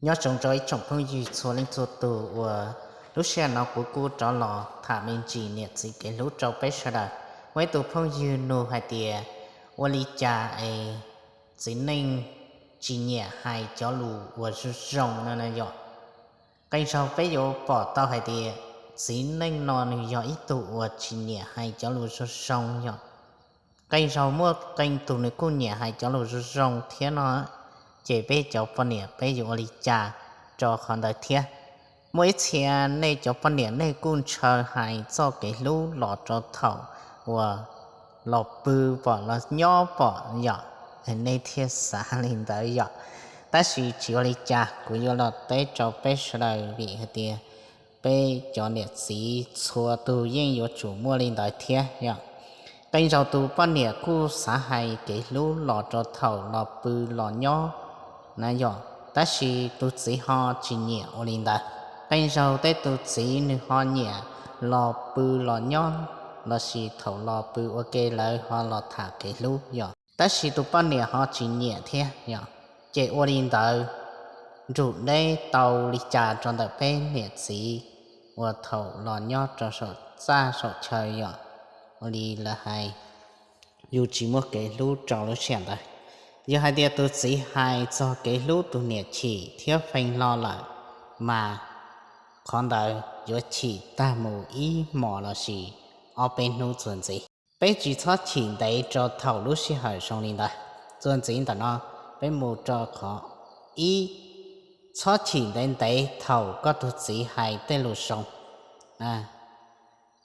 Nyob zoo rau ib tsoom phooj ywg txhua leej txhua tus uas lub sij hawm no kuv kuj rov los tham me ntsis niam txiv kev hlub rau peb sawv daws. Muaj ib tug phooj ywg nug hais tias ua li cas es txiv neej tsis nyiam hais cov lus uas zoo zoo no na yom. Qee zaug peb yuav pom tau hais tias txiv neej no nws yog ib tug uas tsis nyiam hais cov lus zoo zoo yom. Qee zaug muaj qee tus nws kuj nyiam hais cov lus zoo zoo thiab no, ces peb cov poj niam peb yuav ua li cas rau qhov ntawd thiab? Muaj ib txhia nej cov poj niam nej kuj ntshaw hais txoj kev hlub los rau thaum uas los pw pom los nyob pom yom, nej thiaj xav li ntawd yom. Tab sis tsis ua li cas, kuv yuav los teb rau peb sawv daws vim hais tias peb cov niam txiv txhua tus yeej yuav tsum muaj li ntawd thiab yom. Qee zaug tus poj niam kuj xav hais kev hlub los rau thaum los pw los nyob na yom, tab sis tus txiv ho tsis nyiam ua li ntawd. Qee zaug tej tus txiv nws ho nyiam los pw los nyob lossis thaum los pw ua ke lawv ho los tham kev hlub yom, tab sis tus poj niam ho tsis nyiam thiab yom. Ces ua li ntawd nrug deb tau li cas rau ntawm peb niam txiv uas thaum los nyob rau saum txaj saum chaw yom, ua li lawv hais, yus tsis muaj kev hlub rau lub sij hawm ntawd. Yog hais tias tus txiv hais txog kev hlub tus niam chim thiab fee hlo lawm, mas qhov ntawd yuav chim tag mus ib hmos lossis ob peb hnub txuas ntxiv. Peb tsis txhob chim ntev rau thaum lub sij hawm zoo li ntawd. Txuas ntxiv ntawm no, peb mus rau qhov ib, txhob chim ntev ntev thaum koj tus txiv hais tej lus zoo.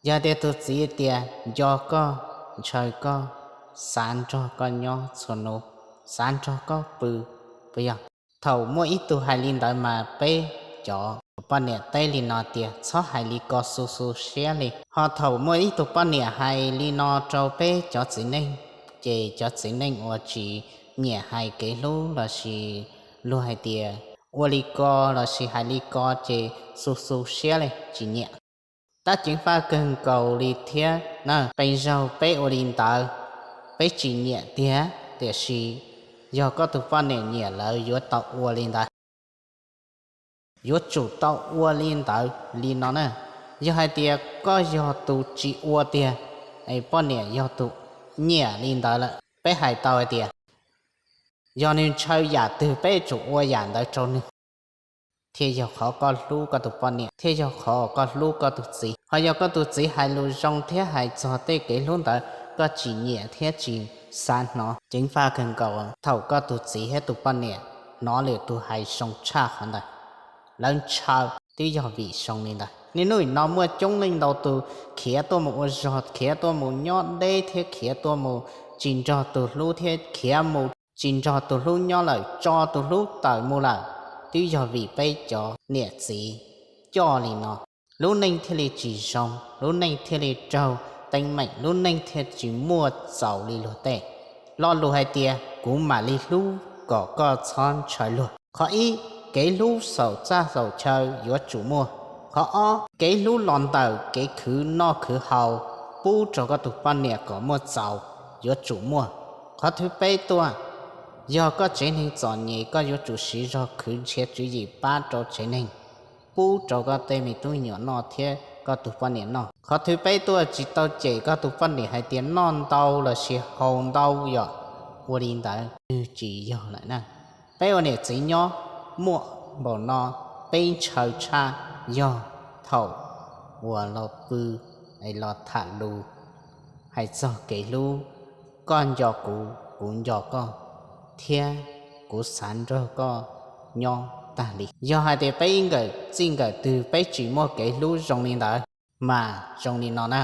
Yog tias tus txiv tias nco koj, ntshaw koj, xav nrog koj nyob txhua hnub, xav nrog koj pw, puas yog? Thaum muaj ib tug hais li ntawd mas peb cov poj niam teb li no tias txhob hais li ko, xu xu siab li. Ho thaum muaj ib tug poj niam hais li no rau peb cov txiv neej, ces cov txiv neej uas tsis nyiam hais kev hlub lossis luag hais tias ua li ko lossis hais li ko ces xu xu siab li tsis nyiam. Tab ceev faj kawg nkaus li thiab na, qee zaug peb ua li ntawd, peb tsis nyiam tiag, tiam sis yog koj tus poj niam nyiam lawm yuav tau ua li ntawd. Yuav tsum tau ua li ntawd li no na. Yog hais tias koj yog tus tsis ua tiag, es poj niam yog tus nyiam li ntawd lawm, peb hais tau hais tias yog nws ntshaw yam twg peb tsum ua yam ntawd rau nws, thiaj yog qhov koj hlub koj tus poj niam, thiaj yog qhov koj hlub koj tus txiv. Ho yog koj tus txiv hais lus zoo thiab hais txog tej kev hlub ntawd koj tsis nyiam thiab tsis xav hnov, ceev faj kawg nkaus thaum koj tus txiv thiab tus poj niam hnov lwm tus hais zoo tshaj qhov ntawd, lawv ntshaw. Twb yog vim zoo li ntawd, niaj hnub no muaj coob leej ntau tus khiav tuaj mus ua zog, khiav tuaj mus nyob deb thiab khiav tuaj mus tsis nrog tus hlub thiab khiav mus tsis nrog tus hlub nyob lawm, tso tus hlub tawm mus lawm, twb yog vim peb cov niam txiv coj li no. Lub neej thiaj li tsis zoo, lub neej thiaj li raug teeb meem, lub neej thiaj tsis muaj txaus li luag tej. Lo lus hais tias kuv mam li hlub kom koj txhob ntshaw luag. Qhov ib, kev hlub saum txaj saum chaw yuav tsum muaj. Qhov ob, kev hlub los ntawm kev khwv noj khwv haus pub rau koj tus poj niam kom muaj txaus yuav tsum muaj. Qhov thib peb tuaj, yog koj tsev neeg txom nyem koj yuav tsum siv zog khwv nrhiav tswv yim pab rau tsev neeg, pub rau koj tej me tub me nyuam noj thiab koj tus poj niam noj. Qhov thib peb tuaj, tsis tau cem koj tus poj niam hais tias noj ntau lossis haus ntau yom, ua li ntawd twb tsis yog lawm na. Peb ua niam txiv nyob muaj npaum no, peb ntshaw tshaj yog thaum uas los pw es los tham lus hais txog kev hlub, koj nco kuv, kuv nco koj, thiab kuv xav nrog koj nyob tag li. Yog hais tias peb ib nkawm txij nkawm twg peb tsis muaj kev hlub zoo li ntawd, mas zoo li no na.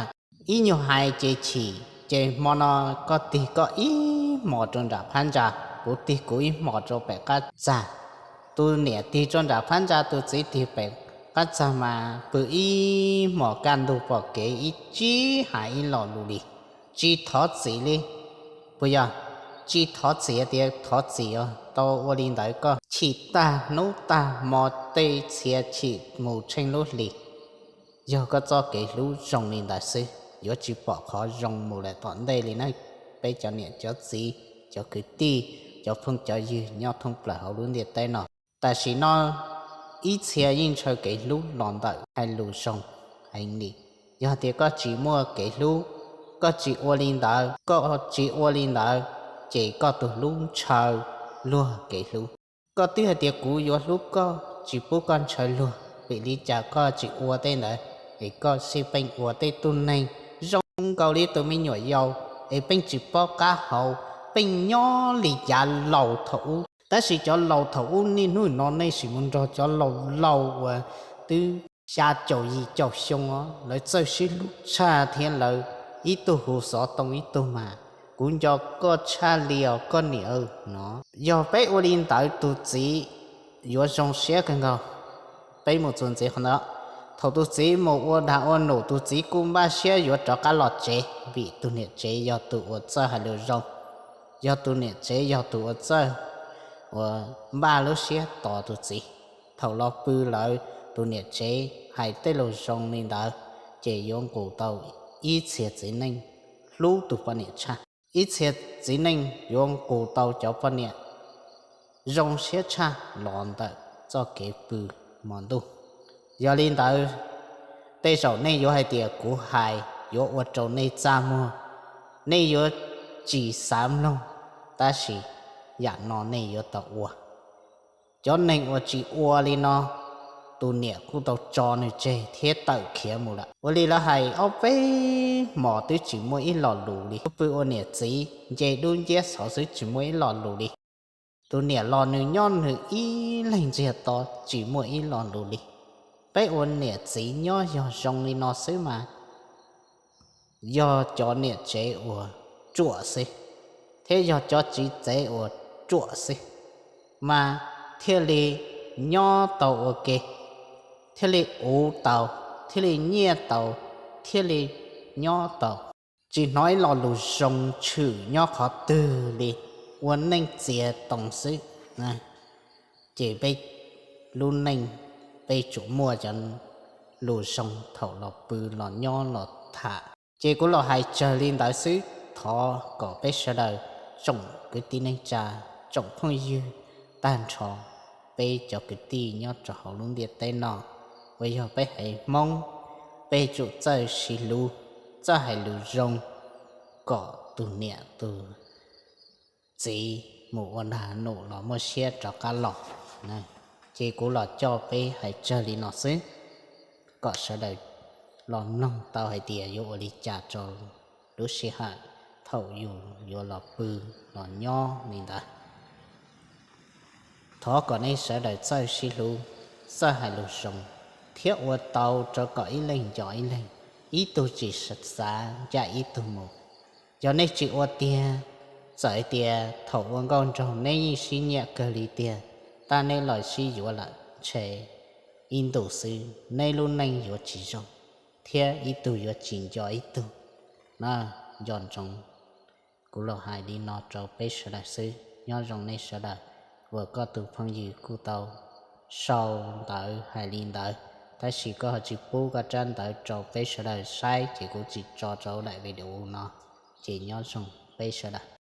Ib nyuag hais ces chim, ces hmo no koj tig koj ib hmos rau nram phab ntsa, kuv tig kuv ib hmos rau pem qab txag. Tus niam tig rau nram phab ntsa, tus txiv tig pem qab txag mas pw ib hmos kaj ntug pom kev ib tsib hais ib lo lus li, tsis thov txim li. Puas yog? Tsis thov txim tias thov txim os, tau ua li ntawd koj chim tag hnub tag hmo, tej txhia chim mus tsheej lub hlis. Yog koj txoj kev hlub zoo li ntawd xwb, yuav tsis pom qhov zoo mus lawm tom ntej li na. Peb cov niam cov txiv, cov kwv tij, cov phooj cov ywg nyob thoob plaws hauv lub ntiaj teb no, Tam sim no ib txhia yeej ntshaw kev hlub los ntawm hais lus zoo heev li. Yog tias koj tsis muaj kev hlub, koj tsis ua li ntawd, koj tsis ua li ntawd, ces koj tus hlub ntshaw luag kev hlub. Koj twb hais tias kuv yuav hlub koj, tsis pub koj ntshaw luag, vim li cas koj tsis ua tej ntawd? Es koj sib peem ua tej tug neeg zoo nkaus li tus me nyuam yaus, es peej tsis paub qab hau, peej nyob li yav laus thaum ub. Tab sis cov laus thaum ub niaj hnub no nej sim mus nrog cov laus laus uas twb xya caum yim caum xyoo os, lawv txawj sib hlub tshaj thiab lawv ib tug hu xov tooj ib tug mas, kuv nco koj tshaj li os koj niam no. Yog peb ua li ntawd tus txiv yuav zoo siab kawg nkaus. Peb mus txuas ntxiv qhov ntawd, thaum tus txiv mus ua dag ua num, tus txiv kuj npaj siab yuav rov qab los tsev, vim tus niam tsev yog tus uas txawj hais lus zoo, yog tus niam tsev yog tus uas txawj uas npaj lub siab tos tus txiv. Thaum los pw lawm, tus niam tsev hais tej lus zoo li ntawd, ces yuav nqus tau ib txhia txiv neej hlub tus poj niam tshaj. Ib txhia txiv neej yuav nqus tau cov poj niam zoo siab tshaj los ntawm txoj kev pw hmo ntuj. Yog li ntawd, tej zaum nej yuav hais tias kuv hais yuav ua rau nej txaj muag, nej yuav tsis xav mloog, tab sis yam no nej yuav tau ua. Cov neeg uas tsis ua li no, tus niam kuj tau tso nws tseg thiab tawm khiav mus lawm. Ua li lawv hais ob peb hmos twb tsis muaj ib lo lus li, pw ua niam txiv nce dub nciab xov xwb tsis muaj ib lo lus li. Tus niam los nws nyob nws ib leeg ntsiag to tsis muaj ib lo lus li. Peb ua niam txiv nyob yog zoo li no xwb mas yog cov niam tsev uas ruam xwb, thiab yog cov txiv tsev uas ruam xwb, mas thiaj li nyob tau ua ke, thiaj li uv tau, thiaj li nyiaj tau, thiaj li nyob tau. Tsis hnov ib lo lus zoo tshwm nyob qhov twg li, ua neej txias toos xwb. Ces peb lub neej, peb tsum muaj cov lus zoo thaum los pw los nyob los tham. Ces kuv los hais tsawg li ntawd xwb, thov kom peb sawv daws, tsoom kwv tij neej tsa, tsoom phooj ywg tag nrho, peb cov kwv tij nyob rau hauv lub ntiaj teb no, uas yog peb haiv Hmoob, peb tsum txawj sib hlub, txawj hais lus zoo, kom tus niam tus txiv mus ua nag num los muaj siab rov qab los. Ces kuv los coj peb hais tsawg li no xwb, kom sawv daws los mloog tau hais tias yuav ua li cas rau lub sij hawm thaum yus yuav los pw los nyob li ntawd. Thov kom nej sawv daws txawj sib hlub, txawj hais lus zoo, thiab ua tau rau kom ib leeg nco ib leeg, ib tug tsis xav ncaim ib tug mus. Yog nej tsis ua tiag, txawm hais tias thaum ua nkauj nraug neb yeej sib nyiam kawg li tiag, tab neb los sib yuav lawm ntshe ib ntus xwb neb lub neej yuav tsis zoo, thiab ib tug yuav tsis nco ib tug. Na, nco ntsoov, kuv los hais li no rau peb sawv daws xwb, nyob zoo nej sawv daws. Uas koj tus phooj ywg kuj tau sau ntawv hais li ntawd, tab sis koj ho tsis pub koj rab ntawv rau peb sawv daws saib ces kuv tsis tso rau daim video no. Ces nyob zoo peb sawv daws.